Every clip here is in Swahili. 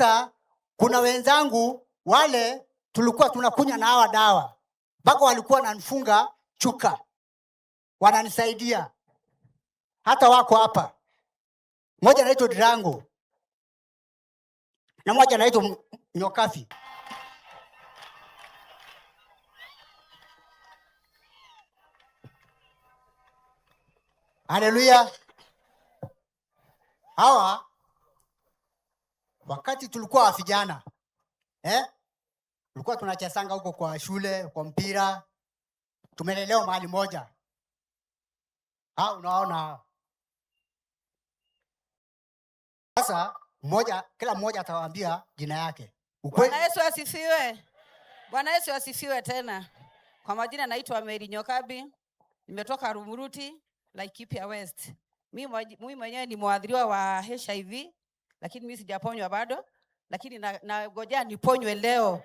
Sasa kuna wenzangu wale tulikuwa tunakunywa na hawa dawa, mpaka walikuwa wananifunga chuka, wananisaidia, hata wako hapa. Mmoja anaitwa Drango na mmoja anaitwa Nyokafi. Haleluya! Hawa wakati tulikuwa vijana, tulikuwa tunachezanga huko kwa shule kwa mpira, tumelelewa mahali moja. Ha, unaona sasa, mmoja kila mmoja atawaambia jina yake. Ukweli. Bwana Yesu asifiwe. Bwana Yesu asifiwe tena. Kwa majina naitwa Mary Nyokabi, nimetoka Rumuruti, Laikipia West. Mimi mwenyewe ni mwathiriwa wa HIV, lakini mimi sijaponywa bado, lakini nagojea niponywe leo.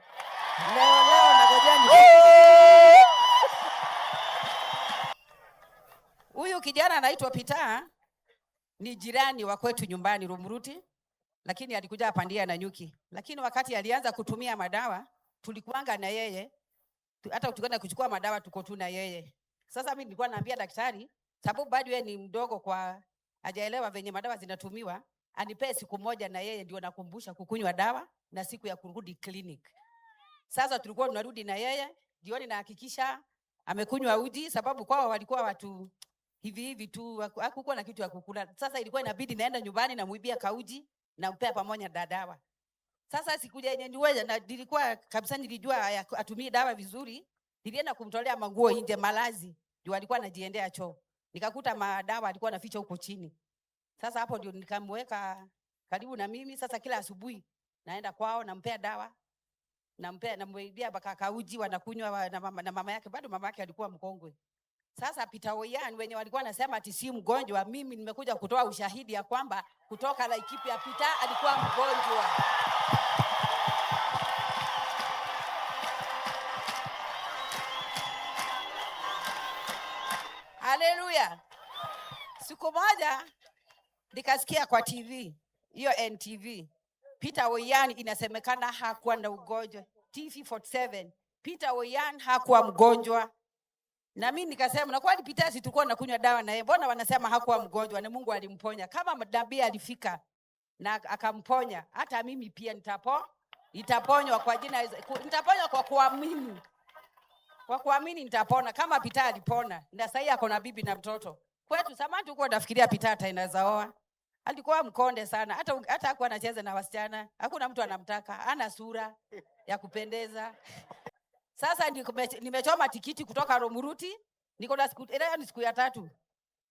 Leo leo nagojea niponywe. Huyu kijana anaitwa Peter, ni jirani wa kwetu nyumbani Rumuruti, lakini alikuja apandia na nyuki. Lakini wakati alianza kutumia madawa, tulikuanga na yeye. Hata tukaenda kuchukua madawa tuko tu na yeye. Sasa mimi nilikuwa naambia daktari, sababu bado yeye ni mdogo kwa hajaelewa venye madawa zinatumiwa, anipee siku moja na yeye ndio nakumbusha kukunywa dawa na siku ya kurudi clinic. Sasa tulikuwa tunarudi na yeye jioni, nahakikisha amekunywa uji, sababu kwao walikuwa watu hivi hivi tu, hakukuwa na kitu ya kukula. Sasa ilikuwa inabidi naenda nyumbani namuibia kauji nampea pamoja na dawa. Sasa siku yenye niwe na nilikuwa kabisa nilijua atumie dawa vizuri, nilienda kumtolea manguo nje malazi, juu alikuwa anajiendea choo. Nikakuta madawa alikuwa anaficha huko chini. Sasa hapo ndio nikamweka karibu na mimi. Sasa kila asubuhi naenda kwao nampea dawa, nampea, namwibia mpaka kauji wanakunywa na mama yake, bado mama yake alikuwa mkongwe. Sasa Peter Oyan wenye walikuwa wanasema ati si mgonjwa, mimi nimekuja kutoa ushahidi ya kwamba kutoka Laikipia Peter alikuwa mgonjwa. Haleluya. Siku moja nikasikia kwa TV, hiyo NTV, Peter Oyan inasemekana hakuwa na ugonjwa. TV 47, Peter Oyan hakuwa mgonjwa. Na mimi nikasema, na kwani Peter si tulikuwa tunakunywa dawa na yeye, mbona wanasema hakuwa mgonjwa na Mungu alimponya? Kama nabii alifika na akamponya, hata mimi pia nitaponywa kwa jina, nitaponywa kwa kuamini. Kwa kuamini nitapona kama Peter alipona. Na sasa ako na bibi na mtoto. Kwetu zamani tulikuwa tunafikiria Peter hata inaweza oa. Alikuwa mkonde sana. Hata hakuwa anacheza na wasichana. Hakuna mtu anamtaka. Hana sura ya kupendeza. Sasa nimechoma tikiti kutoka Rumuruti. Niko na siku, leo ni siku ya tatu.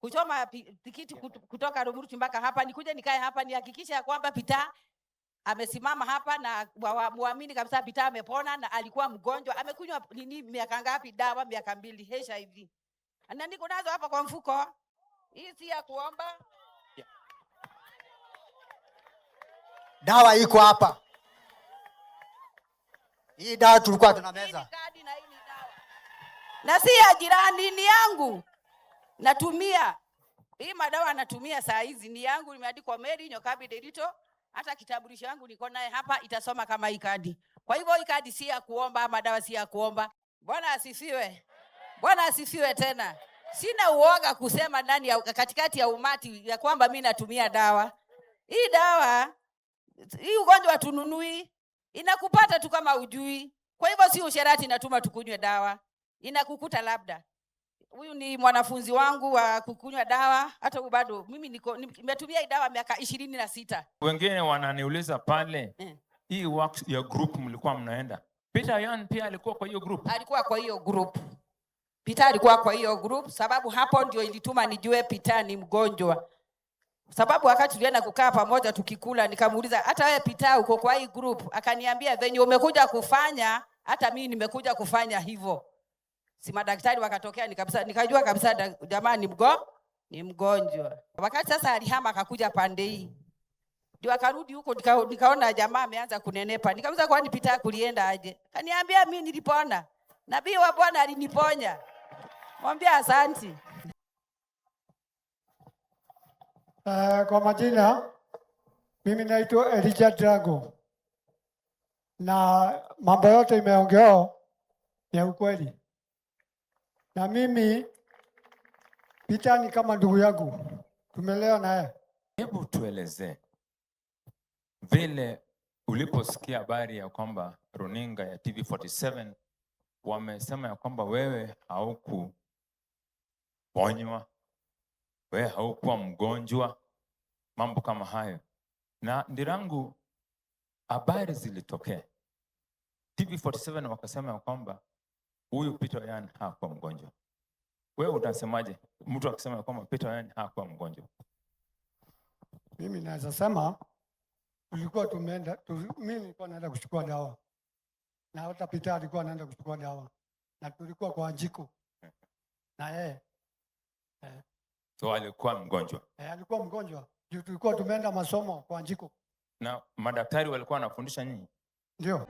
Kuchoma tikiti kutoka Rumuruti mpaka hapa, nikuje nikae hapa nihakikishe ya kwamba Peter amesimama hapa na muamini kabisa Peter amepona na alikuwa mgonjwa. Amekunywa nini miaka ngapi dawa? Miaka 2 HIV. Na niko nazo hapa kwa mfuko. Hii si ya kuomba. Dawa iko hapa. Hii dawa tulikuwa tunameza. Hii ni kadi na hii ni dawa. Na si ya jirani, ni yangu. Natumia. Hii madawa natumia saa hizi ni yangu, imeandikwa Mary Nyokabi Derito. Hata kitambulisho yangu niko naye hapa, itasoma kama hii kadi. Kwa hivyo hii kadi si ya kuomba, ama dawa si ya kuomba. Bwana asifiwe. Bwana asifiwe tena. Sina uoga kusema ndani ya, katikati ya umati ya kwamba mimi natumia dawa. Hii dawa, hii ugonjwa tununui, inakupata tu kama hujui. Kwa hivyo si usherati inatuma tukunywe dawa. Inakukuta labda. Huyu ni mwanafunzi wangu wa kukunywa dawa, hata huyu bado mimi nimetumia hii dawa miaka 26. Wengine wananiuliza pale, hii work ya group mlikuwa mnaenda. Peter Oyan pia alikuwa kwa hiyo group? Alikuwa kwa hiyo group. Peter alikuwa kwa hiyo group sababu hapo ndio ilituma nijue Peter ni mgonjwa. Sababu wakati tulienda kukaa pamoja tukikula, nikamuuliza hata wewe Peter uko kwa hii group? Akaniambia venye umekuja kufanya hata mimi nimekuja kufanya hivyo. Si madaktari wakatokea, nikajua kabisa jamaa ni mgonjwa. Wakati sasa alihama akakuja pande hii. Ndio akarudi huko, nikaona jamaa ameanza kunenepa. Nikamuuliza kwani Peter kulienda aje? Akaniambia mimi nilipona. Nabii wa Bwana aliniponya. Mwambie asanti. Kwa majina mimi naitwa Elijah Drago. Na mambo yote imeongewa ni ya ukweli, na mimi Peter ni kama ndugu yangu, tumelewa naye. Hebu tuelezee vile uliposikia habari ya kwamba runinga ya TV47 wamesema ya kwamba wewe haukuponywa, wewe haukuwa mgonjwa, mambo kama hayo. Na Ndirangu, habari zilitokea TV47 wakasema ya kwamba huyu Peter Oyan hakuwa mgonjwa. Wewe utasemaje mtu akisema ya kwamba Peter Oyan hakuwa mgonjwa? Mimi naweza sema tulikuwa tumeenda mimi nilikuwa naenda kuchukua dawa na hata Peter alikuwa anaenda kuchukua dawa na tulikuwa kwa jiko na yeye. So alikuwa mgonjwa? Eh, alikuwa mgonjwa juu tulikuwa tumeenda masomo kwa jiko. Na madaktari walikuwa wanafundisha nyinyi? Ndio.